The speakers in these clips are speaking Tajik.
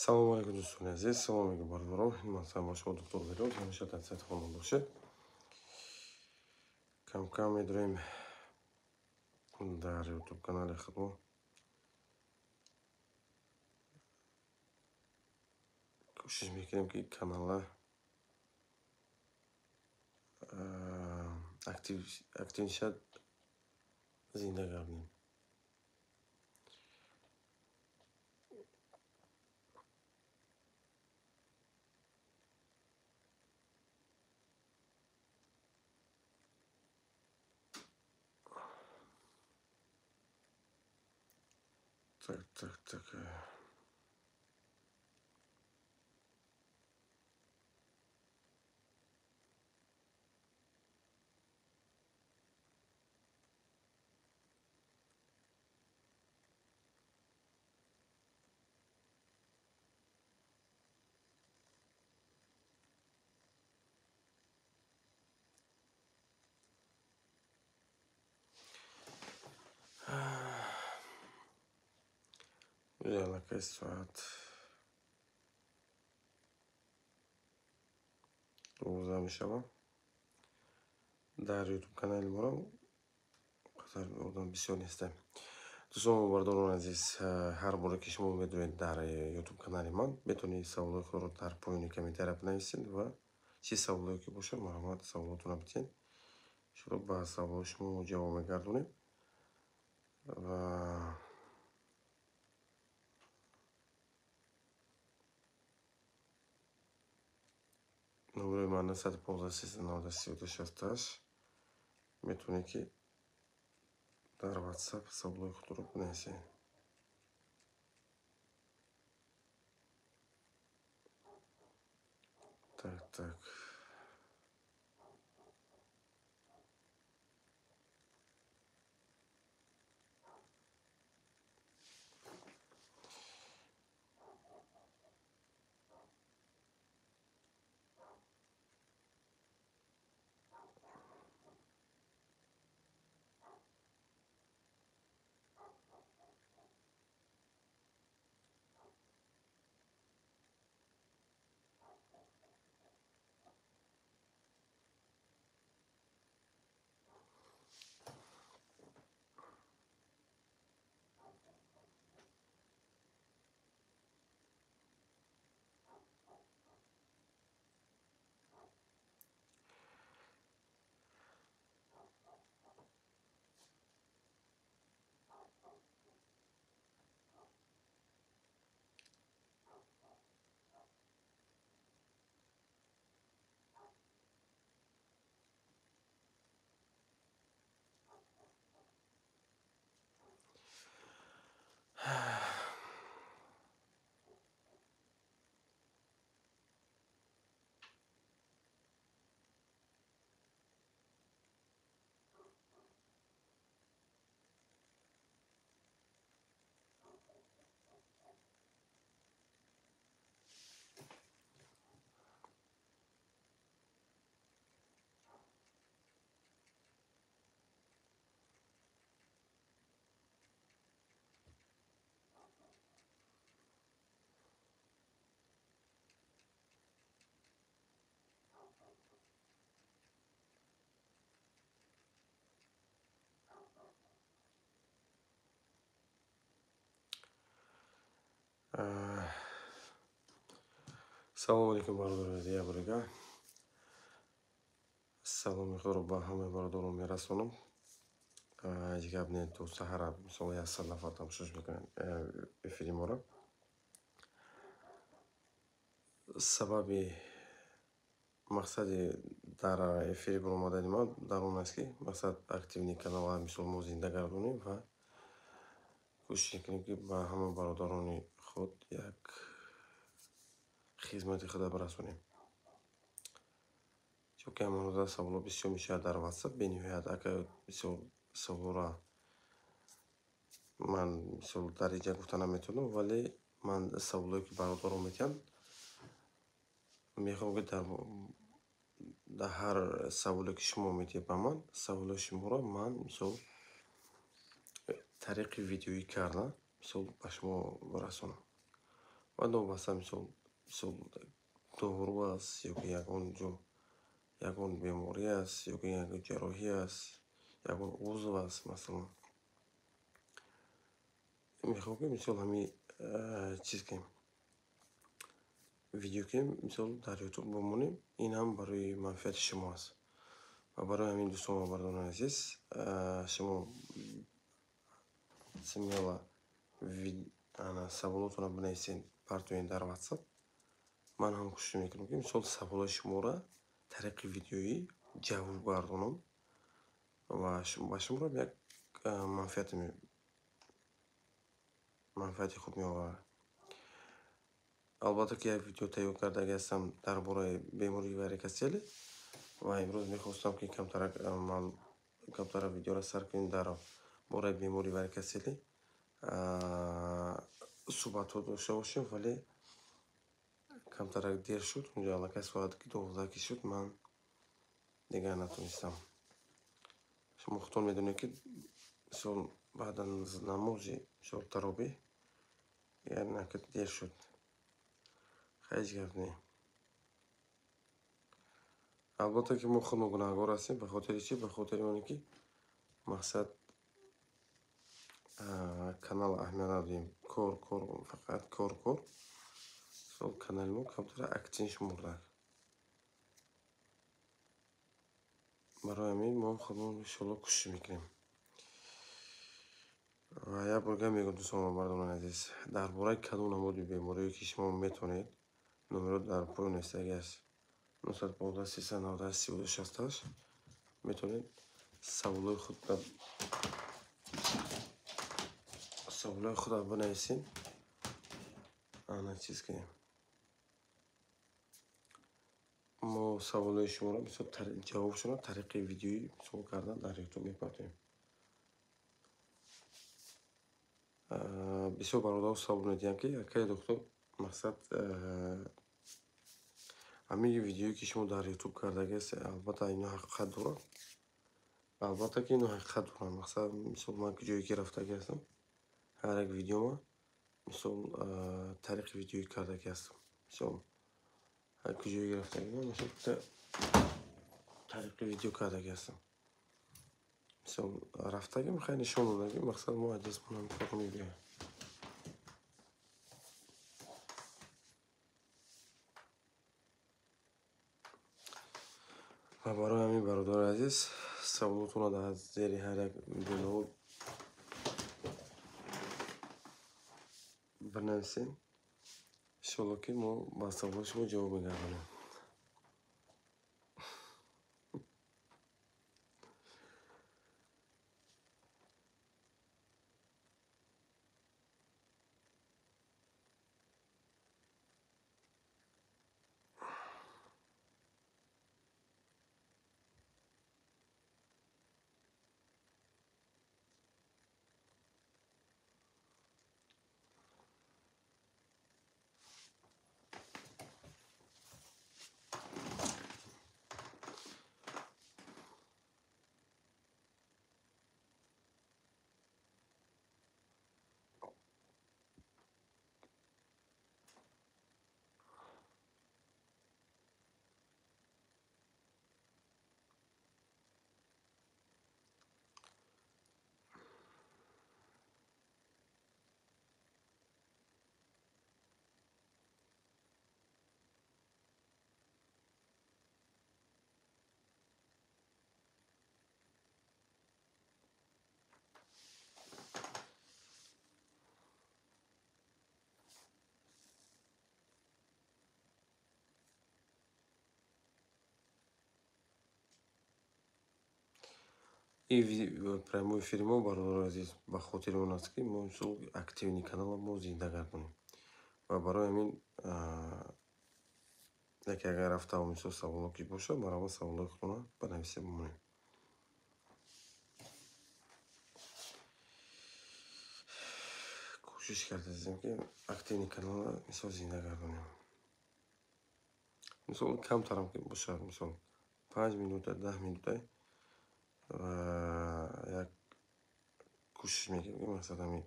Салом алейкум, дӯстони азиз, салом алейкум, бародарон. Ман бо шумо доктор Бероз, ҳамеша дар сиҳати хонон бошед. Кам-кам медурем дар ютуб канали худмо. Кӯшиш мекунем, ки канала актив шад, зинда гардем. Так, так, так. Аллакай соат 12 мешавад. Дар ютуб канали моро қадар одам бисёр нестем. Дӯстон, бародарони азиз, ҳар боре ки шумо медонед, дар ютуб канали ман метавонед саволҳои худро дар поёни комментария бинависед ва чӣ саволое ки бошад, марҳамат, саволотонро битиҳед. Иншоалло, ба саволҳои шумо ҷавоб мегардонем. Ва номерои ман 915 390 32 68, метавонед, ки дар ватсап саволҳои худро бинависед. Так, так. Салом алейкум, бародарони азиз, як бор саломи худро ба ҳамаи бародарон мерасонам. Ҳеҷ гап не, то саҳара мисол 100 нафар тамошош мекунанд эфири моро. Сабаби мақсади дар эфири баромадани ман дар он аст, ки мақсад активный канала мисол мо зинда гардонем ва кӯшиш кунем, ки ба ҳама бародарони худ як хизмати худа бирасонем, чунки ҳамарӯза саволҳо бисёр мешавад дар ватсап, бениҳоят. Ака, бисёр саволро ман мисол дар инҷа гуфта наметавонам, вале ман саволое ки бародарон метиҳанд, мехоҳам, ки дар ҳар саволе ки шумо медиҳед ба ман, саволои шуморо ман мисол тариқи видеоӣ карда мисол ба шумо расонам. Ва новобаста мисол дору аст ё ки ягон ҷо ягон беморӣ аст ё ки ягон ҷарроҳӣ аст, ягон узв аст, масалан. Мехоҳам ки мисол ҳамин чиз кунем, видео кунем, мисол дар YouTube бимонем. Ин ҳам барои манфиати шумо аст. Ва барои ҳамин дӯстон ва бародарони азиз, шумо смело саволотонро бинависед, партоед дар WhatsApp. Ман ҳам кӯшиш мекунам ки мисол саволои шуморо тариқи видеоӣ ҷавоб гардонам ва ба шуморо як манфиати хуб меоварад. Албатта ки як видео тайёр кардаги ҳастам дар бораи бемории варикосели ва имрӯз мехостам ки камтарак видеоро сар кунем дар бораи бемории варикосели суҳбатҳо дошта бошем, вале камтарак дер шуд. Унҷо аллакай соат 12 ки шуд, ман дигар натонистам. Шумо худтон медонед ки мисол баъд аз намози мисол таробеҳ дигар дер шуд. Ҳеҷ гап не. Албатта ки мо худмо гунаҳгор ҳастем. Ба хотири чӣ? Ба хотири оне ки мақсад канал аҳамият надодем. Кор, кор, фақат кор, кор. Мисол канали мо камтар актив шумурдак. Барои ҳамин мо худмон иншоалло кӯшиш мекунем. Ва як бор гап мегӯям дӯстон ва бародарони азиз, дар бораи кадом намуди беморие ки шумо метавонед, номеро дар поён навиштагӣ аст 915 398 32 68, метавонед саволои худро бинависед. Ана чиз кунем, мо саволои шуморо мисол ҷавобшонро тариқи видеоӣ мисол кардан дар YouTube мепартоем. Бисёр бародаро савол медиҳам ки акай доктор, мақсад ҳамин видеое ки шумо дар YouTube кардагист, албатта ино ҳақиқат дорад. Албатта ки ино ҳақиқат дорад. Мақсад мисол ман ҷое ки рафтагӣ ҳастам, ҳар як видеома мисол тариқи видеоӣ кардагӣ ҳастам. Мисол ҳар куҷое ки рафтагӣ ман мисол тариқи видео кардагӣ ҳастам. Мисол рафтагим, хай нишон додагим, мақсад мо аз дастмонам кор мебиёем. Ва барои ҳамин бародари азиз, саволотонро дар зери ҳар як видео бинависед. Иншоалло ки мо ба саволои шумо ҷавоб мегардонем. Ин прямой эфири мо, бародарони азиз, ба хотири он аст ки мо мисол активни каналро мо зинда гардонем. Ва барои ҳамин яке агар рафтаву мисол саволо ки бошад, барои саволои худро бинависед бимонем. Кӯшиш кардем ки активни каналро мисол зинда гардонем. Мисол камтарам ки бошад, мисол 5 минута, 10 минута ва як кӯшиш мекунем ки масалан ҳамин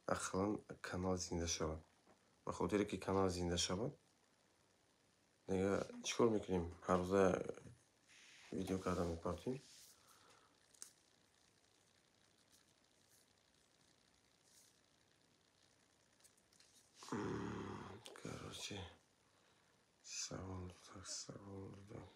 ақаллан канал зинда шавад. Ба хотире ки канал зинда шавад, дига чӣ кор мекунем? Ҳаррӯза видео карда мепартем. Короче, савол так, савол додам.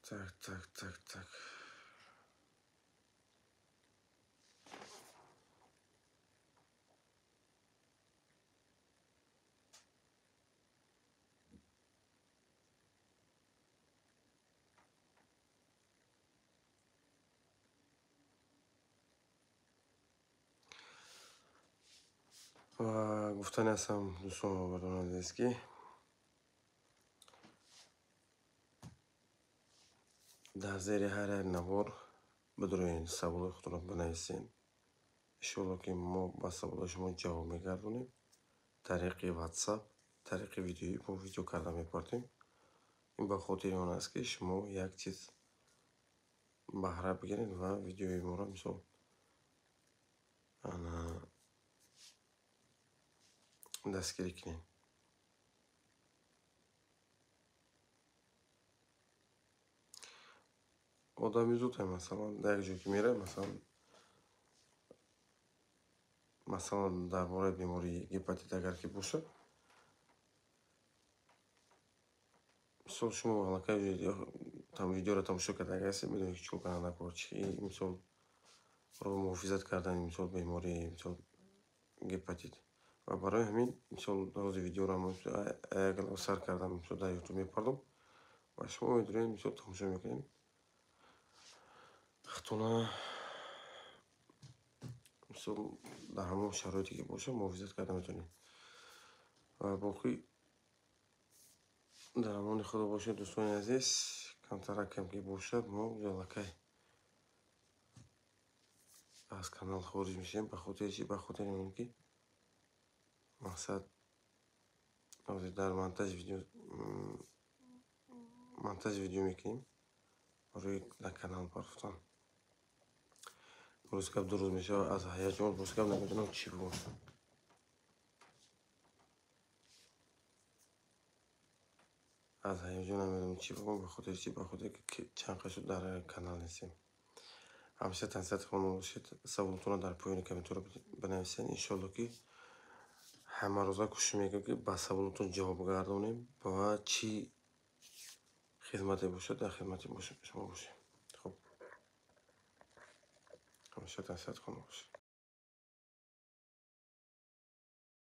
Так, так, так, так. Ва гуфтани ҳастам, дӯстон ва бародарони азиз, ки дар зери ҳар як навор бидуроед, саволои худро бинависед. Иншоалло, ки мо ба саволои шумо ҷавоб мегардонем. Тариқи WhatsApp, тариқи видеоӣ мо видео карда мепартем. Ин ба хотири он аст, ки шумо як чиз баҳра бигиред ва видеои моро мисол ана дастгирӣ кунед. Одами зуд, масалан, дар як ҷое ки меравад, масалан, дар бораи бемории гепатит агар ки бошад, мисол, шумо аллакай там видеоро тамошо карда агар ҳастед, медонед, ки чӣ кор кардан накор, чи мисол роҳи муҳофизат кардани мисол бемории мисол гепатит. Ва барои ҳамин мисол ҳозир видеоро як сар кардам, мисол дар ютуб мепардом ва шумо медонед, мисол тамошо мекунед. Худтона мисол дар ҳамон шароите ки бошад, муҳофизат карда метавонед. Ва боқӣ дар амони Худо бошед, дӯстони азиз. Камтарак кам ки бошад, мо аллакай аз канал хориҷ мешавем. Ба хотири чӣ? Ба хотири он ки мақсад ҳозир дар монтажи видео мекунем барои дар канал партофтан. Рост гап, 2 рӯз мешавад, аз ҳаяҷон рост гап намедонам чӣ бигӯям. Аз ҳаяҷон намедонам чӣ бигӯям. Ба хотири чӣ? Ба хотире ки чанд қад шуд дар канал нестем. Ҳамеша тансиҳати хонум бошед. Саволотонро дар поёни комментариҳо бинависед. Иншоалло, ки ҳамарӯза кӯшиш мекунем, ки ба саволотон ҷавоб гардонем ва чӣ хизмате бошад, дар хизмати шумо бошем. Хуб, ҳамеша тансиҳати хонум бошед.